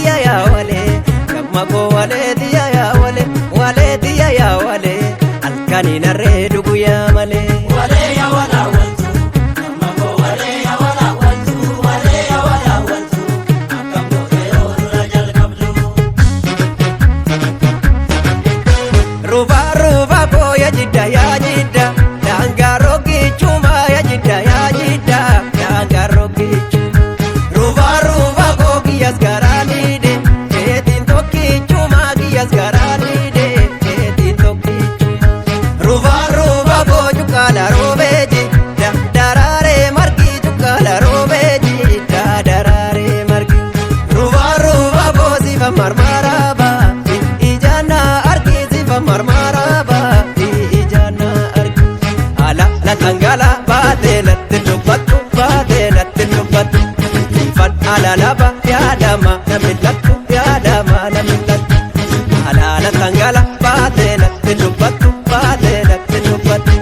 tiyya yaa walee damma koo walee tiyya yaa walee walee tiyya yaa walee halkaniin arree guyyaa malee. Walee yaa walaa waltu, damma koo walee yaa walaa waltu, walee yaa walaa waltu, akkam gootee yoo dura jalqabdu. Ruba ruba koo yaa jidda yaa jidda daangaa roogichuma yaa jidda yaa jidda daangaa roogichuma. Ruba ruba koo kiyyaas garaa liide keetiin tokkichuma kiyyaas garaa liide keetiin tokkichuma. Ruba ruba koo cuqqaala roobeeji daraaree margi cuqqaala roobeeji daraaree margi. Ruba ruba koo sifa marmaraaba ijaana argi sifa marmaraaba ijaana argi. Ala la tangala baatee natti dubbatu baatee natti dubbatu. Ifan ala laba yaadama namni lattu yaadama namni lattu. Ala la tangala baatee natti dubbatu baatee natti dubbatu.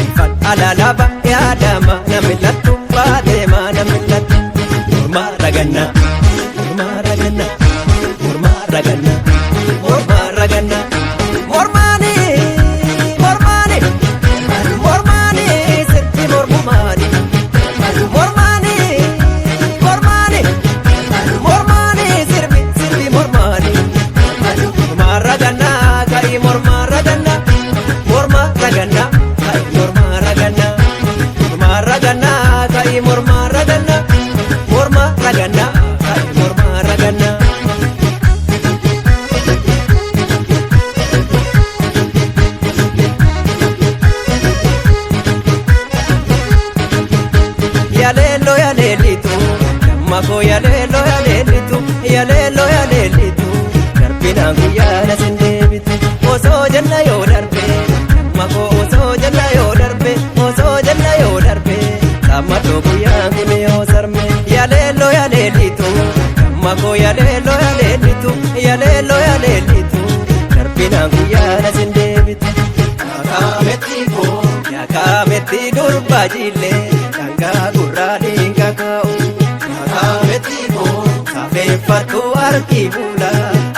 Ifan ala laba yaadama namni lattu baatee ma namni lattu. Morma raganna morma raganna morma raganna morma raganna mormaani mormaani mormaani sirbi mormumaani mormaani mormaani mormaani sirbi sirbi mormaani morma raganna kai morma raganna morma raganna kai morma raganna morma raganna kai morma raganna morma raganna kai morma raganna. Yaleelo yaleelitu damma koo yaleelo yaleelitu yaleelo yaleelitu darbinaan guyyaa na sin deebitu osoo jenna yoo darbe damma koo osoo jenna yoo darbe osoo jenna yoo darbe sammatoo guyyaan kun yoo sarme yaleelo yaleelitu damma koo yaleelo yaleelitu yaleelo yaleelitu darbinaan guyyaa na sin deebitu. Akaametti koo, Yakaametti durba jillee dhangaa gurraadhiin kakaa'u. akaametti koo, Safeeffadhu harki fuula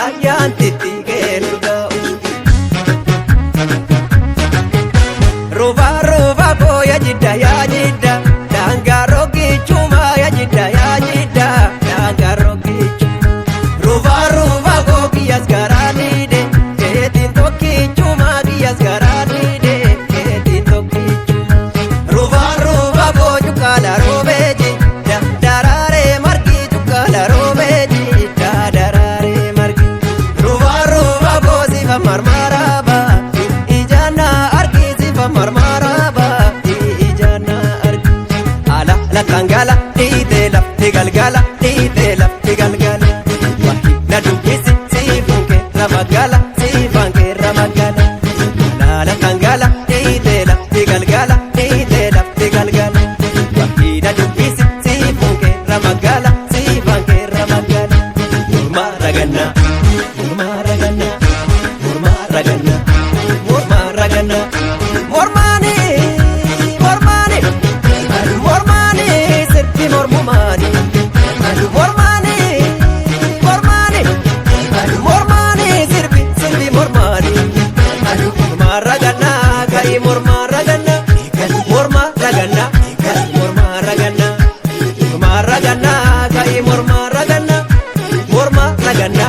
ayyaantitti kennu gaa'u. Ruba ruba koo yaa jidda yaa jidda daangaa roogichuma yaa jidda yaa jidda daangaa roogichuma. Ruba ruba koo kiyyaas garaa liide keetiin tokkichuma kiyyaas garaa liide keetiin tokkichuma. Ruba ruba koo cuqqaala roobeeji daraaree margi cuqqaala roobeeji daraaree margi. Ruba ruba koo sifa marmaraaba ijaana argi sifa marmaraaba ijaana argi. Ala la tangala dhiitee lafti galgala dhiitee lafti galgala. Wahi na dubbisi siifun keerra magala siifan keerra magala. Ala la tangala dhiitee lafti galgala dhiitee lafti galgala. Wahi na dubbisi siifun keerra magala siifan keerra magala. Morma raganna morma raganna morma raganna morma raganna mormaani mormaani mormaani sirbi mormumaani mormaani mormaani mormaani sirbi sirbi mormaani morma raganna kai morma raganna morma raganna kai morma raganna morma raganna kai morma raganna morma raganna.